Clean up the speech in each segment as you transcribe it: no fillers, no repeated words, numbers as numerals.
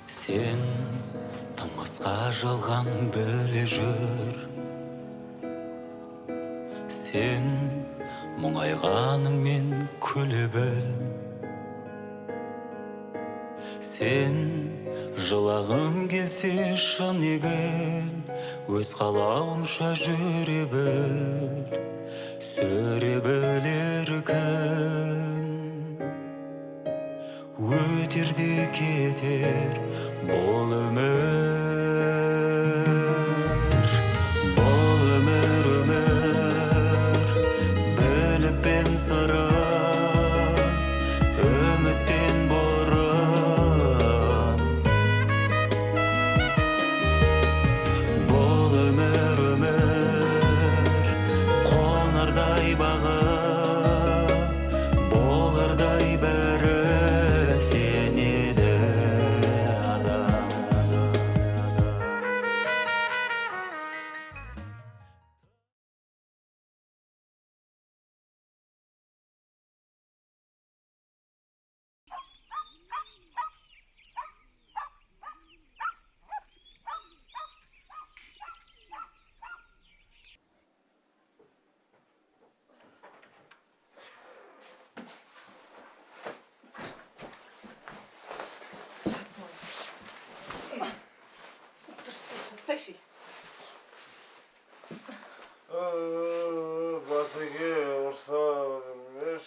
Сен тым қысқа жалған біле жүр. Сен мұңайғаныңмен күле біл. Сен жылағың келсе шын егіл, өз қалауынша жүре біл, сүре біл еркін. Өтер де кетер бұл өмір, бұл өмір, өмір, біліп ем сырын, үміттен бұрын. Бұл өмір, өмір, қонардай бағы, болардай бәрі сенеді адам. Жатсайшы. Басеке, ұрса бермеш.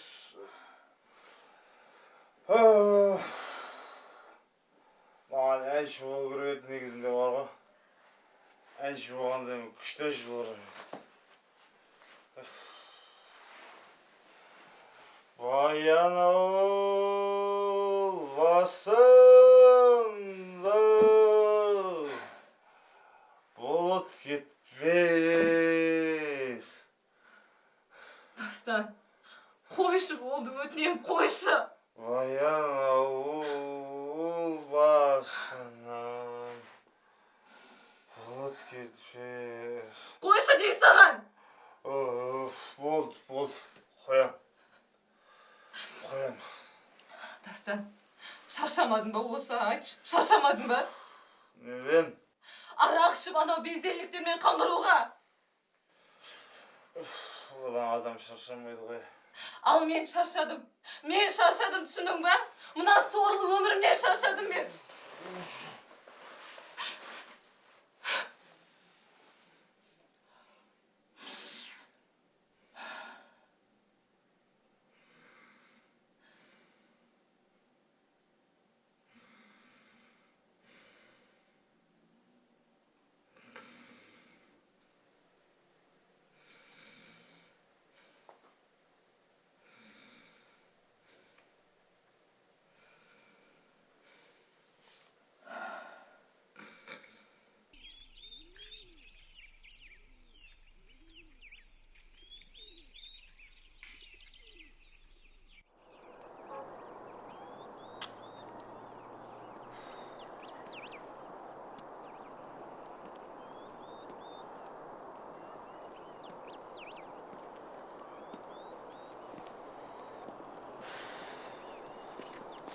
Маған әнші болу керек еді негізінде бар ғой. Әнші болғанда мен күшті әнші болар едім. Баянауыл басында бұлт кетпес. Дастан, қойшы, болды, өтінемін, қойшы. Баянауыл басынан бұлт кетпес. Қойшы деймін саған. Оф, болды, болды, қоям. Қоям. Дастан, шаршамадың ба осы, айтшы, шаршамадың ба? Неден? Арақ ішіп анау безделіктермен қаңғыруға. Одан адам шаршамайды ғой. Ал мен шаршадым. Мен шаршадым, түсіндің ба? Мына сорлы өмірімнен шаршадым мен.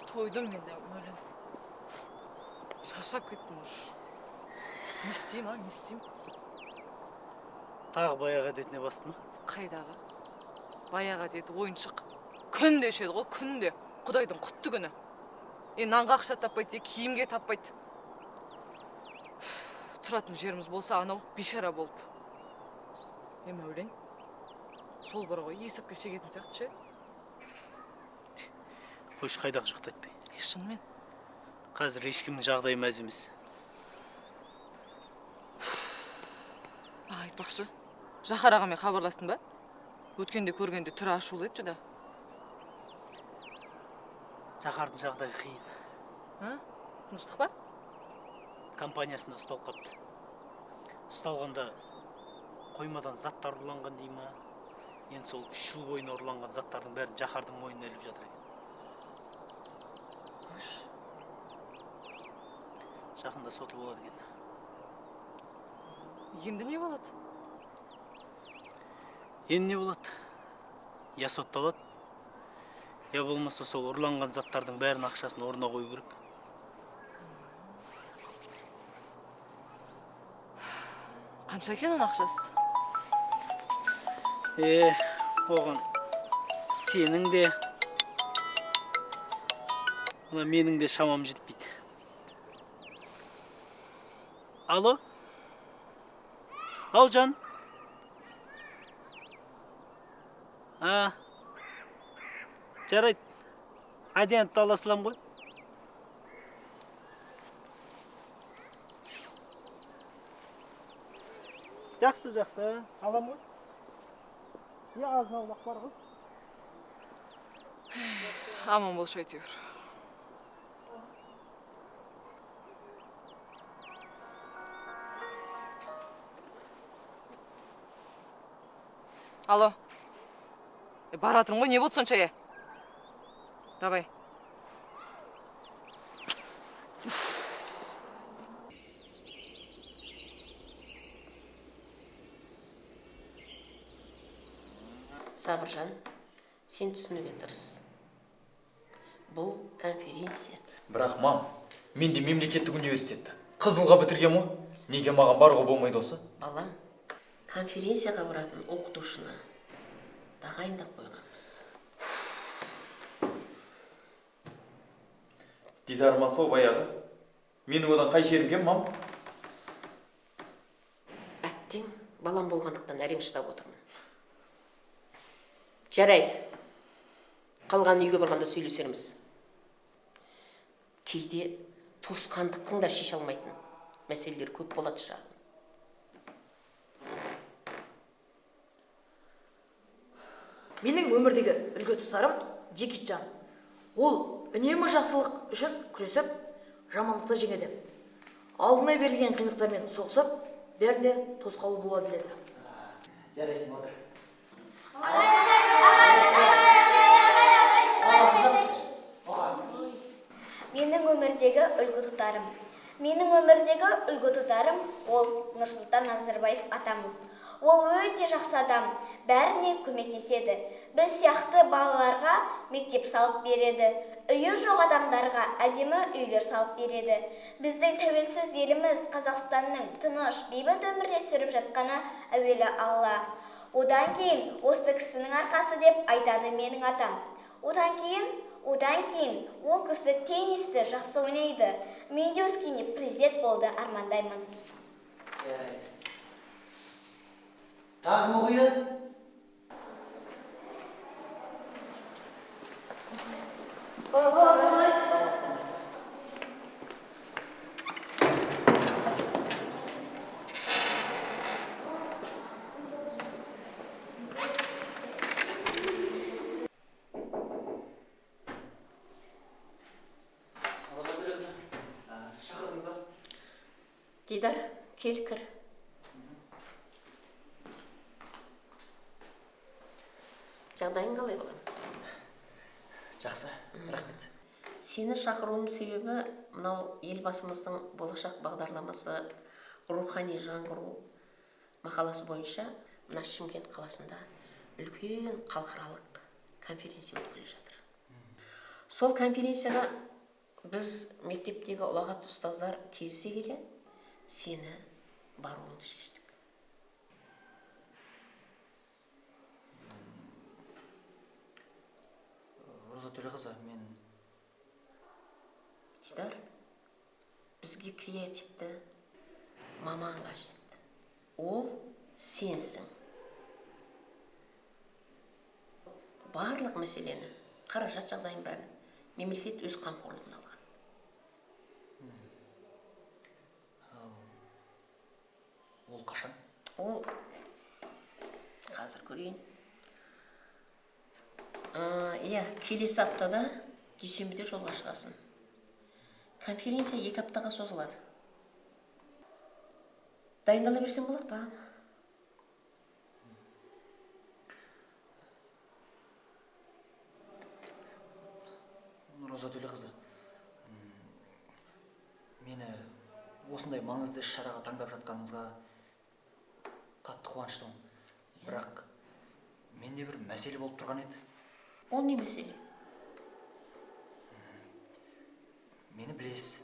Тойдым мен де, Мәулен. Шаршап кеттім уже. Не істеймін, а, не істеймін? Тағы баяғы әдетіне басты ма? Қайдағы? Баяғы әдеті ойыншық. Күнде ішеді ғой, күнде. Құдайдың құтты күні. Нанға ақша таппайды, киімге таппайды. Тұратын жеріміз болса анау бейшара болып. Мәулен, сол бар ғой, есірткі шегетін сияқты ше? Қойшы, қайдағы жоқты айтпай. Шынымен. Қазір ешкімнің жағдайы мәз емес. Айтпақшы, Жахар ағамен хабарластың ба? Өткенде көргенде түрі ашулы еді жүдә. Жахардың жағдайы қиын. А? Тыныштық па? Компаниясында ұсталып қапты. Ұсталғанда қоймадан заттар ұрланған дей ма? Енді сол 3 жыл бойына ұрланған заттардың бәрін Жахардың мойнына іліп жатыр екен. Жақында соты болады екен. Енді не болады? Енді не болады? Я сотталады, я болмаса сол ұрланған заттардың бәрін ақшасын орнына қою керек. Қанша екен оның ақшасы? Оған сенің де, мына менің де шамам жетпейді. Алло? Ау, жан? А, жарайды. Әдентті ала салам ғой. Жақсы, жақсы. Алам ғой. Я азын аулақ бар ғой. Аман болшы әйтеуір. Алло. Баратырмын ғой, не болды сонша, е? Давай. Сабыржан, сен түсінуге тырыс. Бұл конференция. Бірақ, мам, мен де мемлекеттік университетті қызылға бітіргем ғой. Неге маған баруға болмайды осы? Балам, конференцияға баратын оқытушыны тағайындап қойғанбыз. Дидар ма сол баяғы? Менің одан қай жерім кем, мам? Әттең, балам болғандықтан әрең шыдап отырмын. Жарайды. Қалған үйге барғанда сөйлесерміз. Кейде туысқандықтың да шеше алмайтын мәселелер көп болады шырағым. Менің өмірдегі үлгі тұтарым Джеки Чан. Ол үнемі жақсылық үшін күресіп, жамандықты жеңеді. Алдына берілген қиындықтармен соғысып, бәріне тосқауыл бола біледі. Жарайсың, отыр. Менің өмірдегі үлгі тұтарым. Менің өмірдегі үлгі тұтарым ол Нұрсұлтан Назарбаев атамыз. Ол өте жақсы адам, бәріне көмектеседі. Біз сияқты балаларға мектеп салып береді. Үйі жоқ адамдарға әдемі үйлер салып береді. Біздің тәуелсіз еліміз Қазақстанның тыныш, бейбіт өмірде сүріп жатқаны әуелі Алла. Одан кейін осы кісінің арқасы деп айтады менің атам. Одан кейін ол кісі теннисті жақсы ойнайды. Мен де өскенде президент болды армандаймын. Тағы кім оқиды? Дидар, кел кір. Жағдайың қалай, балам? Жақсы, рахмет. Сені шақыруым себебі мынау елбасымыздың болашақ бағдарламасы рухани жаңғыру мақаласы бойынша мына Шымкент қаласында үлкен халықаралық конференция өткізіліп жатыр. Сол конференцияға біз мектептегі ұлағатты ұстаздар келісе келе сені баруыңды шештік. Роза Төлеқызы, мен... Дидар, бізге креативті маман қажет. Ол сенсің. Барлық мәселені, қаражат жағдайын бәрін мемлекет өз қамқорлығына алған. Ол қашан? Ол қазір көрейін. Иә, келесі аптада дүйсенбіде жолға шығасың. Конференция 2 аптаға созылады. Дайындала берсең болады, балам. Роза Төлеқызы, мені осындай маңызды іс-шараға таңдап жатқаныңызға қатты қуаныштымын. Бірақ менде бір мәселе болып тұрған еді. Ол не мәселе? Мені білесіз,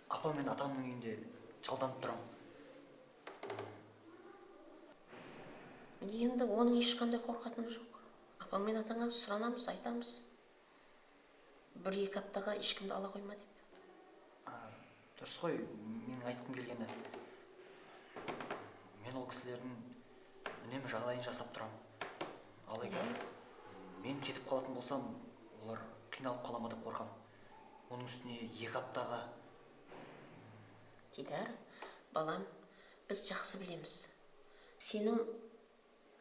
апам мен атамның үйінде жалданып тұрамын. Енді оның ешқандай қорқатыны жоқ. Апам мен атаңа сұранамыз, айтамыз. 1-2 аптаға ешкімді ала қойма деп. Дұрыс қой, менің айтқым келгені. Мен ол кісілердің үнемі жағдайын жасап тұрамын. Ал егер мен кетіп қалатын болсам, олар қиналып қала ма деп қорқамын. Оның үстіне 2 аптаға. Дидар, балам, біз жақсы білеміз. Сенің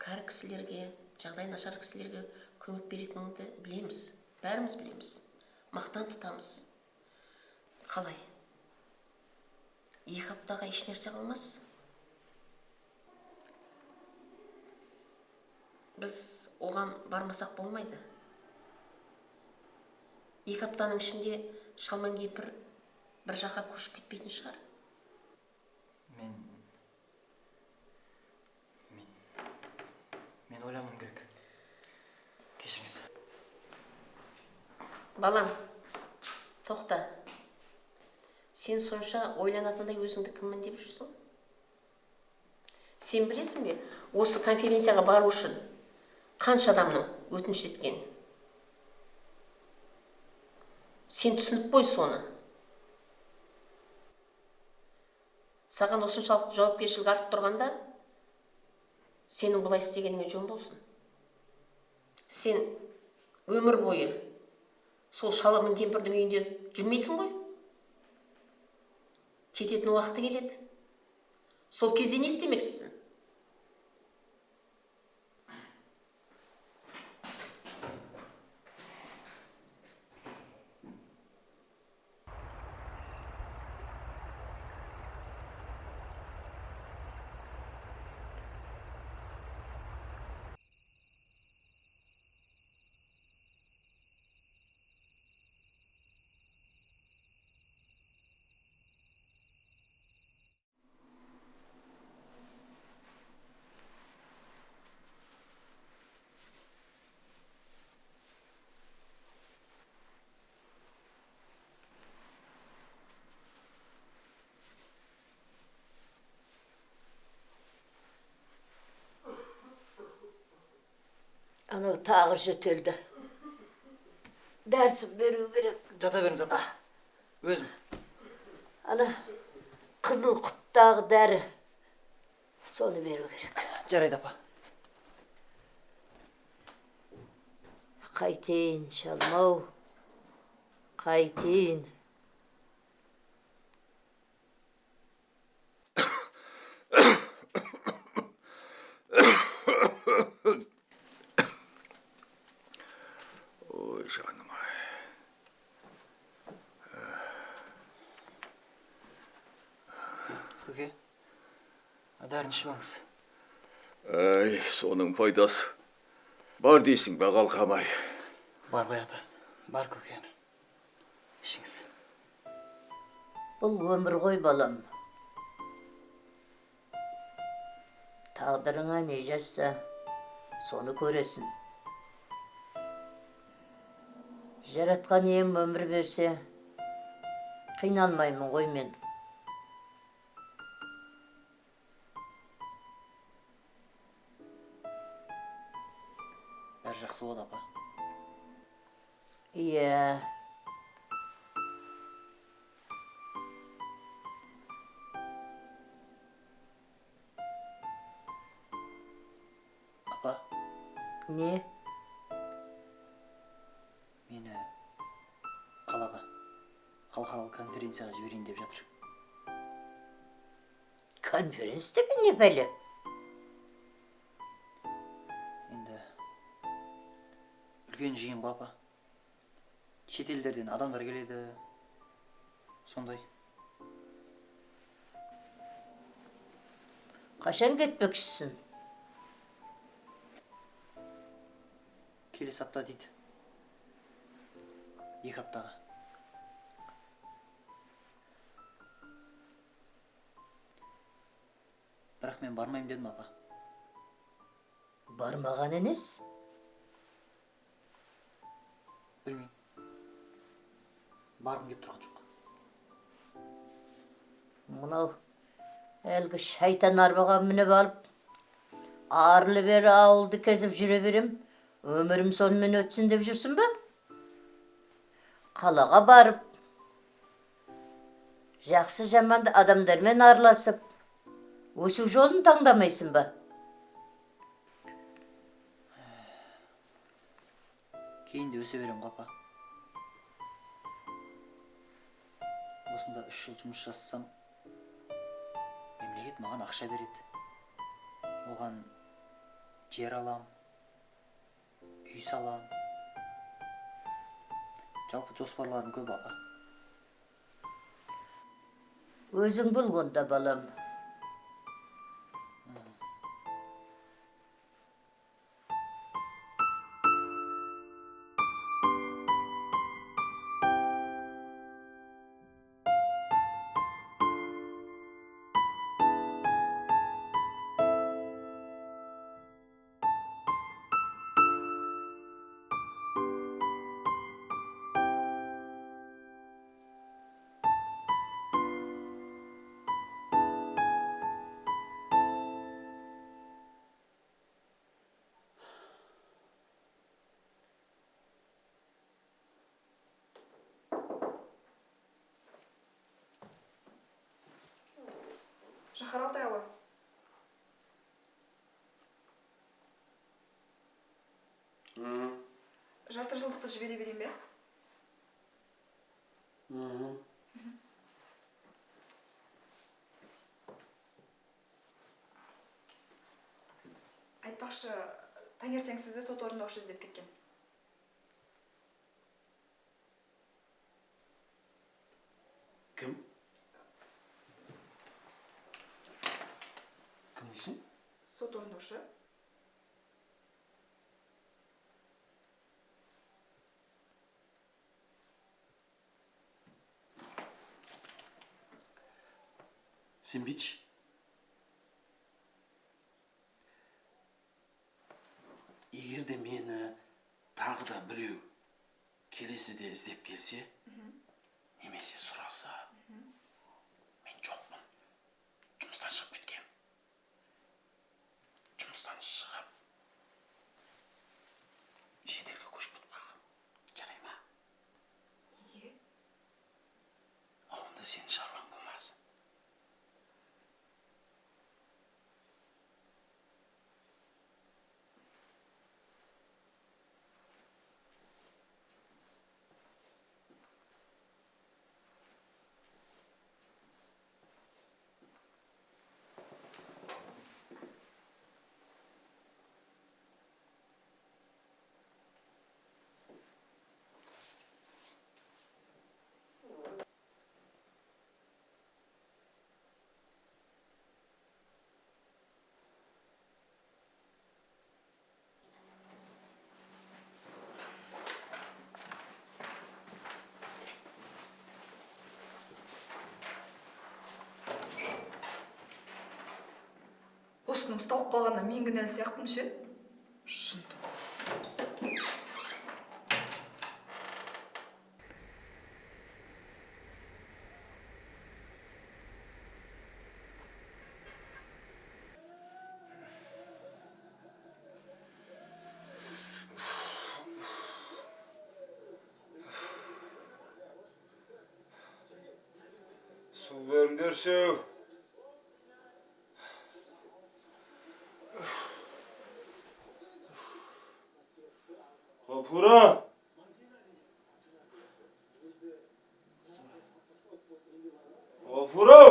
кәрі кісілерге, жағдай нашар кісілерге көмек беретініңді білеміз. Бәріміз білеміз. Мақтан тұтамыз. Қалай? 2 аптаға еш нәрсе қалмас. Біз оған бармасақ болмайды. 2 аптаның ішінде шалман кемпір бір жаққа көшіп кетпейтін шығар. Мен ойлануым керек. Кешіріңіз. Балам, тоқта. Сен сонша ойланатындай өзіңді кіммін деп жүрсің? Сен білесің бе, осы конференцияға бару үшін қанша адамның өтініш еткенін? Сен түсініп қой соны. Саған осыншалықты жауапкершілік артып тұрғанда, сенің бұлай істегеніңе жөн болсын. Сен өмір бойы сол шал мен кемпірдің үйінде жүрмейсің ғой. Кететін уақыты келеді. Сол кезде не істемекшісің? Анау тағы жөтелді. Дәрісін беру керек. Жата беріңіз, апа. Өзім. Ана қызыл құттағы дәрі. Соны беру керек. Жарайды, апа. Қайтейін, шалмау. Қайтейін. Ой, жаным ай. Көке, дәріні ішіп алыңыз. Ай, соның пайдасы бар дейсің бе, қалқам ай? Бар ғой, ата, бар көке. Ішіңіз. Бұл өмір ғой, балам. Тағдырыңа не жазса, соны көресің. Жаратқан ием өмір берсе, қиналмаймын ғой мен. Бәрі жақсы болады, апа. Иә. Апа. Не? Мені қалаға, халықаралық конференцияға жіберейін деп жатыр. Конференция деген не пәле? Енді үлкен жиын ғой, апа. Шетелдерден адамдар келеді. Сондай. Қашан кетпекшісің? Келесі апта дейді. 2 аптаға. Бірақ мен бармаймын дедім, апа. Бармаған емес? Білмеймін. Барғым кеп тұрған жоқ. Мынау әлгі шайтан арбаға мініп алып, Арлы бері ауылды кезіп жүре берем, өмірім сонымен өтсін деп жүрсің бе? Қалаға барып, жақсы жаманды адамдармен араласып, өсу жолын таңдамайсың ба? Кейін де өсе берем ғой, апа. Осында 3 жыл жұмыс жасасам, мемлекет маған ақша береді. Оған жер алам, үй салам. Жалпы жоспарларым көп, апа. Өзің біл онда, балам. Жахар Алтайұлы. Жарты жылдықты жібере берейін бе? Айтпақшы, таңертең сізді сот орындаушы іздеп кеткен. Кім? Кім дейсің? Сот орындаушы. Сен бүйтші. Егер де мені тағы да біреу келесіде іздеп келсе, немесе сұраса, мен жоқпын. Жұмыстан шығып кеткем. Жұмыстан шығып, шетелге көшіп кетіп қалғам. Жарай ма? Неге? Онда сенің шаруаң болмас. Осының ұсталып қалғанына мен кінәлі сияқтымын ше? Шын. Су беріңдерші. Ғафура! Ғафура!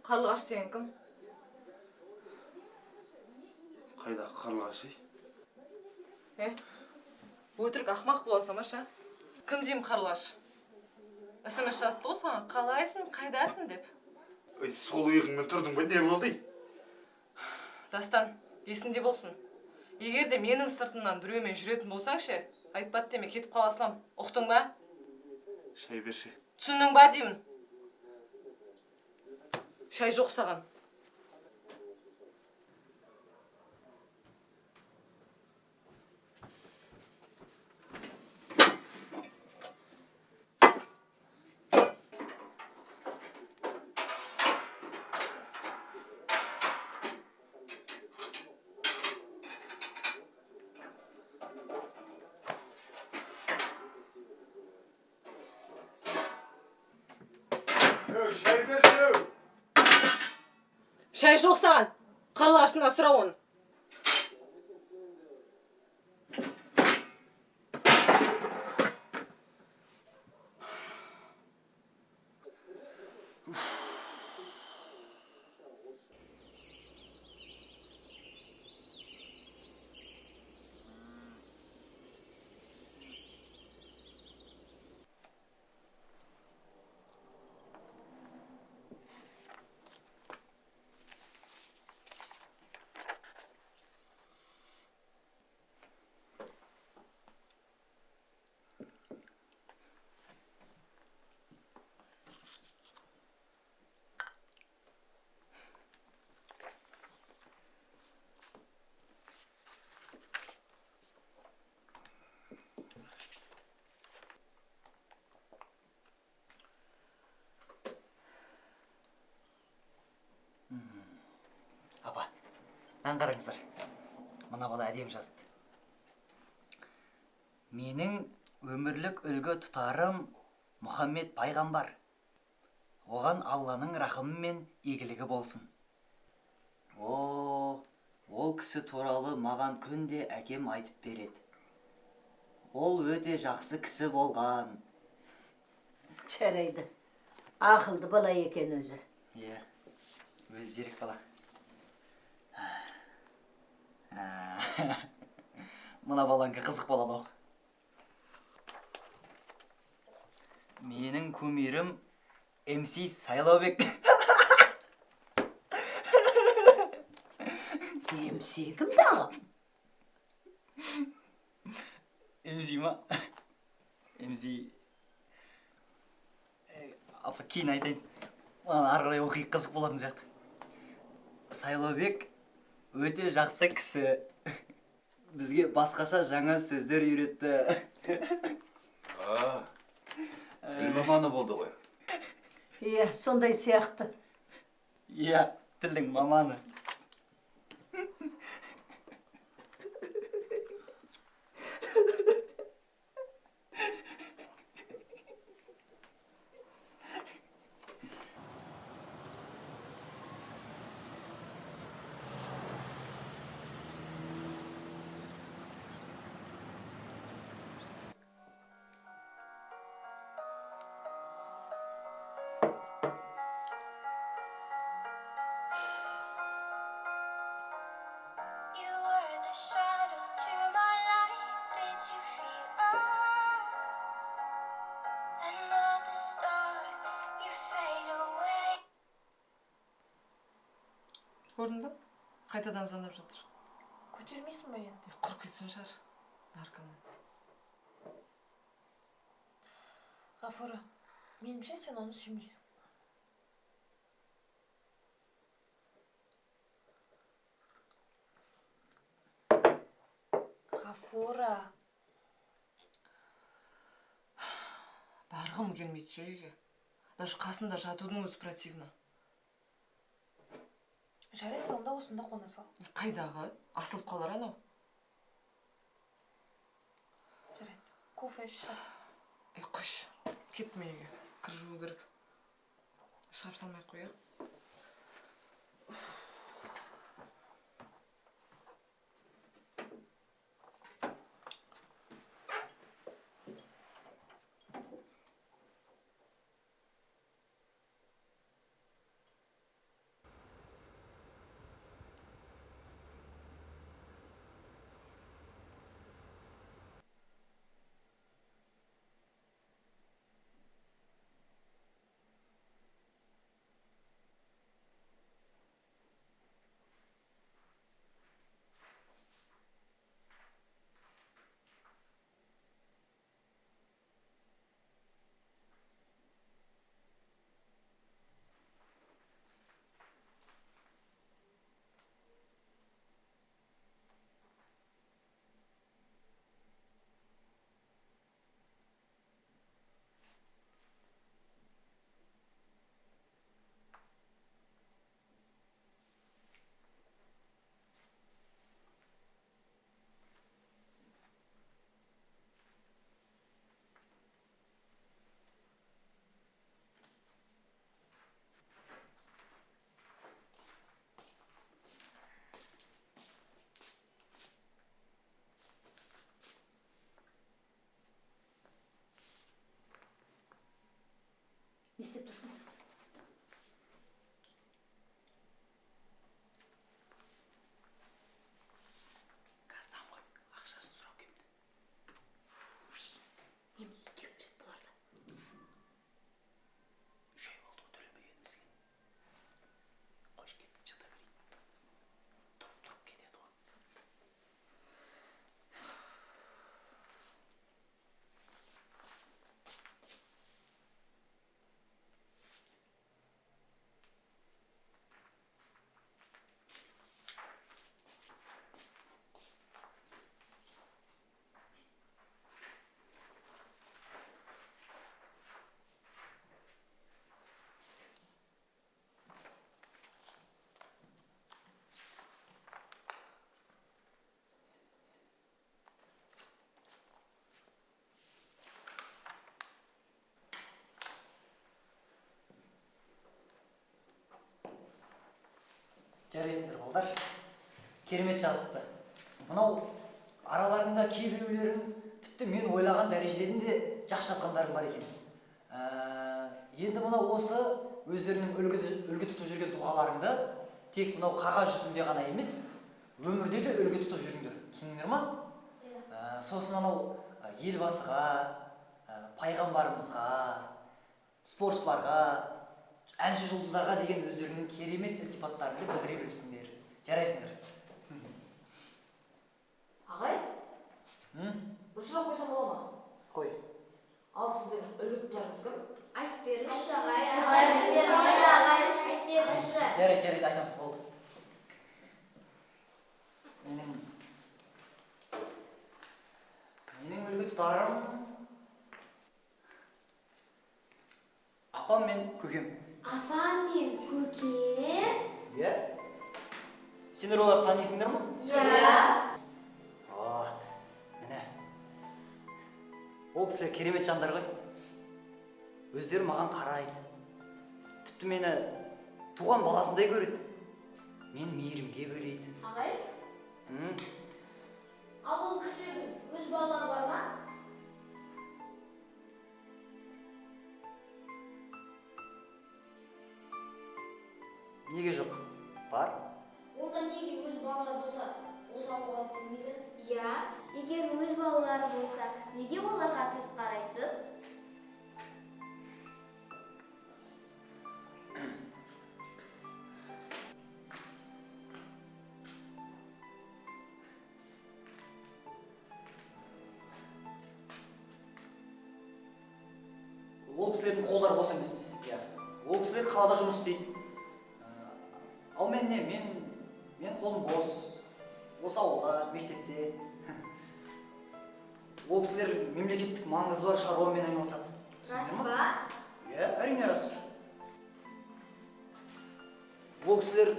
Қарлығаш деген кім? Қайдағы қарлығаш, ей? Е, өтірік ақымақ боласың ма, ша? Кім деймін қарлығаш? СМС жазды ғой саған, қалайсың, қайдасың деп. Ей, сол иығыңмен тұрдың ба, не болды? Дастан, есіңде болсын. Егер де менің сыртымнан біреумен жүретін болсаң ше, айтпады деме, кетіп қала салам. Ұқтың ба? Шай берші. Түсіндің ба деймін? Шай жоқ саған. Шай берші. Шай жоқ саған. Қарлығашынан сұра оны. Апа, мынаны қараңыздар. Мына бала әдемі жазды. Менің өмірлік үлгі тұтарым Мұхаммед пайғамбар. Оған Алланың рахымы мен игілігі болсын. О, ол кісі туралы маған күнде әкем айтып береді. Ол өте жақсы кісі болған. Жарайды. Ақылды бала екен өзі. Иә, өзі зерек бала. Мына баланікі қызық болады ау. Менің кумирім МС Сайлаубек. МС кім дағы? МС ма? МС... Апа, кейін айтайын. Маған ары қарай оқи қызық болатын сияқты. Сайлаубек өте жақсы кісі. Бізге басқаша жаңа сөздер үйретті. Тіл маманы болды ғой. Иә, сондай сияқты. Иә, тілдің маманы. Көрдің бе? Қайтадан звондап жатыр. Көтермейсің ба енді? Құрып кетсін шығар. Наркоман. Ғафура, меніңше сен оны сүймейсің. Ғафура. Барғым келмейді үйге. Даже қасында жатудың өзі противно. Жарайды, онда осында қона сал. Қайдағы? Асылып қалар анау. Жарайды, кофе ішші. Қойшы, кеттім үйге. Кір жуу керек. Шығарып салмай ақ қой, а? Не істеп тұрсың? Газдан ғой, ақшасын сұрау келді. Немене келіп біледі бұларды? 3 ай болды ғой төлемегенімізге. Қойшы, кеттік, жата берейік. Тұрып кетеді ғой. Жарайсыңдар, балдар. Керемет жазыпты. Мынау араларында кейбіреулерің тіпті мен ойлаған дәрежеден де жақсы жазғандарың бар екен. Енді мынау осы өздерінің үлгі тұтып жүрген тұлғаларыңды тек мынау қағаз жүзінде ғана емес, өмірде де үлгі тұтып жүріңдер. Түсіндіңдер ма? Сосын анау елбасыға, пайғамбарымызға, спортшыларға, әнші жұлдыздарға деген өздерінің керемет ілтипаттарыңды білдіре білсіңдер. Жарайсыңдар. Ағай, бір сұрақ қойсам бола ма? Қой. Ал сіздің үлгі тұтарыңыз кім? Айтып беріңізші, ағай. Айтып беріңізші. Жарайды, жарайды, айтамын, болды. Менің үлгі тұтарым апам мен көкем. Апам мен көкем? Иә. Сендер оларды танисыңдар ма? Иә. Вот, міне. Ол кісілер керемет жандар ғой. Өздері маған қарайды. Тіпті мені туған баласындай көреді. Мен мейірімге бөлейді. Ағай? Ал ол кісілердің өз балалары бар ма? Неге жоқ? Бар. Онда неге өз балалары болса, осы ауылға алып келмейді? Иә, егер өз балалары болса, неге оларға сіз қарайсыз? Ол кісілердің қолдары бос емес. Иә. Ол кісілер қалада жұмыс істейді. Ал мен не? Мен қолым бос. Осы ауылда, мектепте. Ол кісілер мемлекеттік маңызы бар шаруамен айналысады. Рас па? Иә, әрине рас. Ол кісілер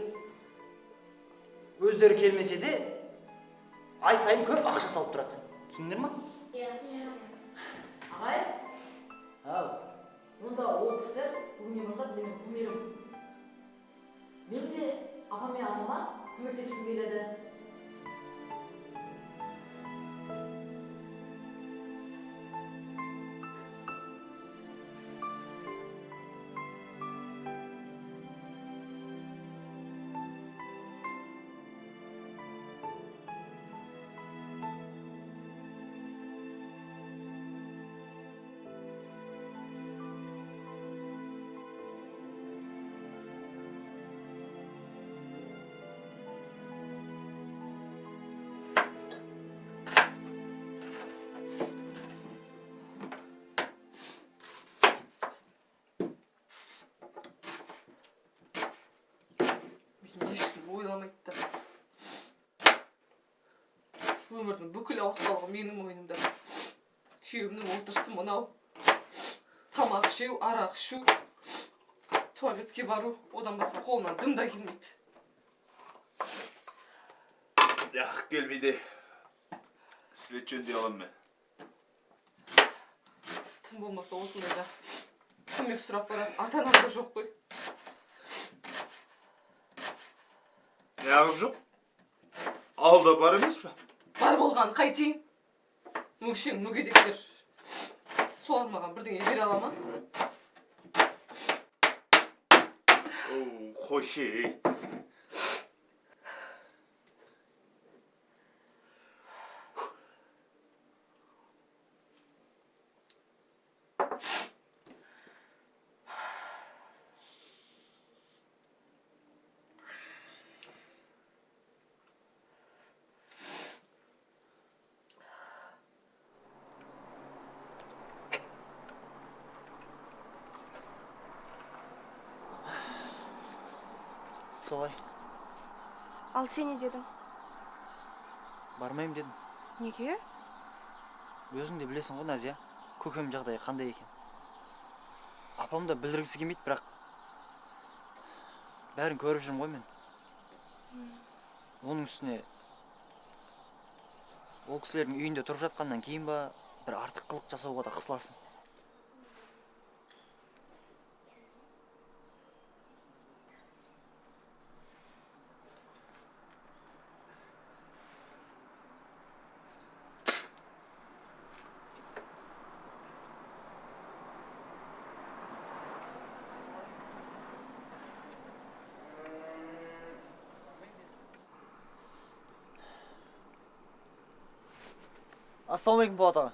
өздері келмесе де ай сайын көп ақша салып тұрады. Түсіндіңдер ма? Иә. Ағай? Ау. Онда ол кісі бүгіннен бастап менің кумирім. Мен де апам мен атама көмектескім келеді. Ешкім ойламайды да. Өмірдің бүкіл ауыртпалығы менің мойнымда. Күйеуімнің отырысы мынау. Тамақ жеу, арақ ішу, туалетке бару, одан басқа қолынан дым да келмейді. Яқ келмейді. Свет жөндей аламын мен. Тым болмаса осындайда көмек сұрап баратын ата-анам да жоқ қой. Неғып жоқ? Ауылда бар емес пе? Бар болған қайтейін? Өңшең мүгедектер. Солар маған бірдеңе бере ала ма? Қойшы, ей. Солай. Ал сен не дедің? Бармаймын дедім. Неге? Өзің де білесің ғой, Назия, көкем жағдайы қандай екен. Апам да білдіргісі келмейді, бірақ бәрін көріп жүрмін ғой мен. Оның үстіне ол кісілердің үйінде тұрып жатқаннан кейін ба, бір артық қылық жасауға да қысыласың. Ассалаумағалейкум, Болат аға.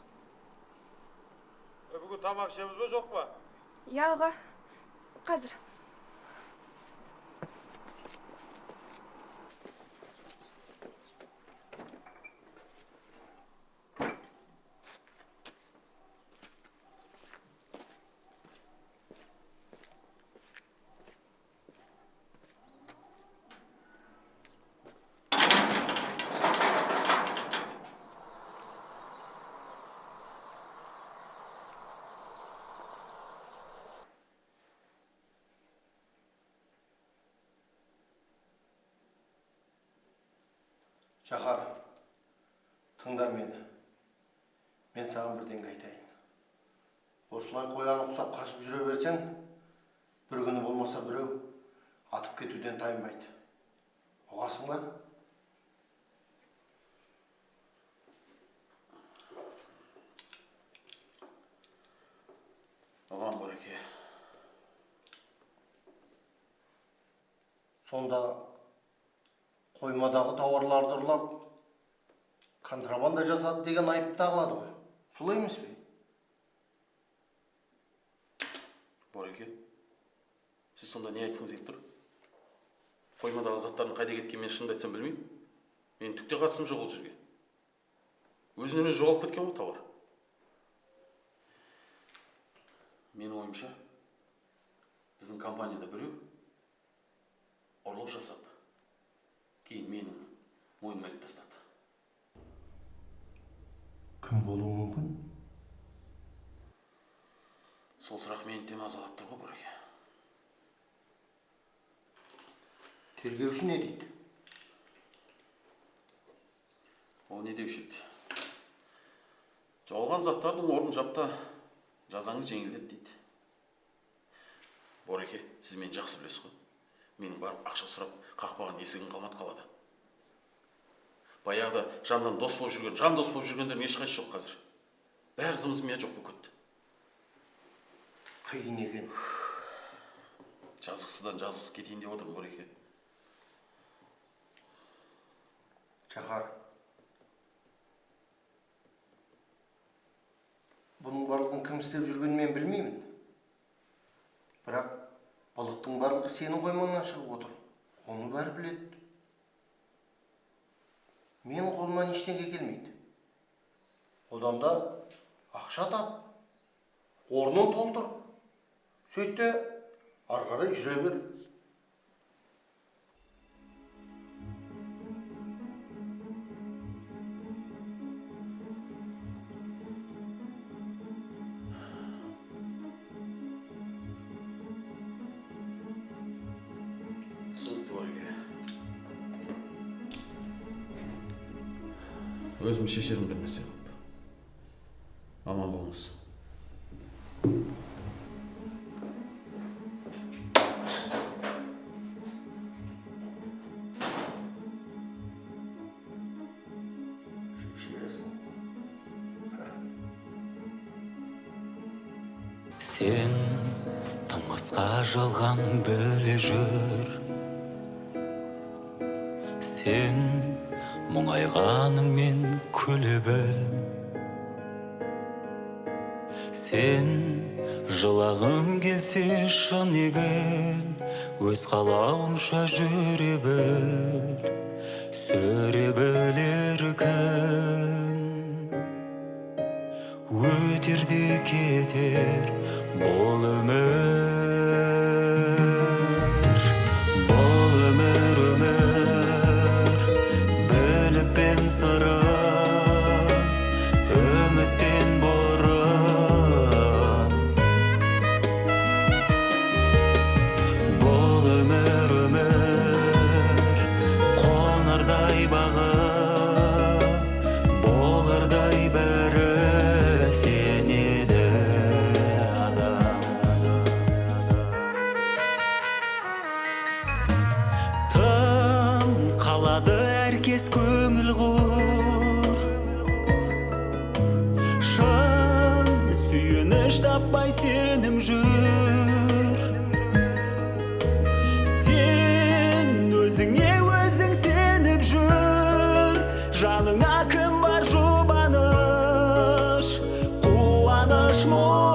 Бүгін тамақ ішеміз бе, жоқ па? Иә, аға. Қазір. Жахар, тыңда мені. Мен саған бірдеңе айтайын. Осылай қоян ұқсап қашып жүре берсең, бір күні болмаса біреу атып кетуден тайынбайды. Ұғасың ба? Ұғам, Бореке. Сонда қоймадағы тауарларды ұрлап, контрабанда жасады деген айып тағылады ғой. Солай емес пе? Бореке, сіз сонда не айтқыңыз келіп тұр? Қоймадағы заттардың қайда кеткенін мен шынымды айтсам білмеймін. Менің түк те қатысым жоқ ол жерге. Өзінен өзі жоғалып кеткен ғой тауар. Менің ойымша, біздің компанияда біреу ұрлық жасап, кейін менің мойныма іліп тастады. Кім болуы мүмкін? Сол сұрақ мені де мазалап тұр ғой, Бореке. Тергеуші не дейді? Ол не деуші еді? Жоғалған заттардың орнын жапта, жазаңыз жеңілдет дейді. Бореке, сіз мені жақсы білесіз ғой. Менің барып ақша сұрап қақпаған есігін қалмады қалады. Баяғыда жаннан дос болып жүрген, жан дос болып жүргендердің ешқайсысы жоқ қазір. Бәрі зым-зымия жоқ болып кетті. Қиын екен. Жазықсыздан жазықсыз кетейін деп отырмын, Бореке. Жахар, бұның барлығын кім істеп жүргенін мен білмеймін. Бірақ балықтың барлығы сенің қоймаңнан шығып отыр. Оны бәрі біледі. Менің қолымнан ештеңе келмейді. Одан да ақша тап, орнын толтыр. Сөйт те ары қарай жүре бер. Өзім шешерім бір нәрсе қылып. Аман болыңыз. Шешесің. Сен тым Басқа жалған біле жүр. Сен мұңайғаныңмен күле біл. Сен жылағың келсе шын егіл, өз қалауынша жүре біл, сүре біл еркін. Өтер де кетер бұл өмір, бұл өмір, өмір, біліп ем сырын, үміттен бұрын. Бұл өмір, өмір, қонардай бағы, болардай бәрі сенеді адам. Тым қалады әркез көңіл қор, шын сүйеніш таппай сенім жүр. Сен өзіңе өзің сеніп жүр, жаныңа кім бар жұбаныш, қуаныш мол.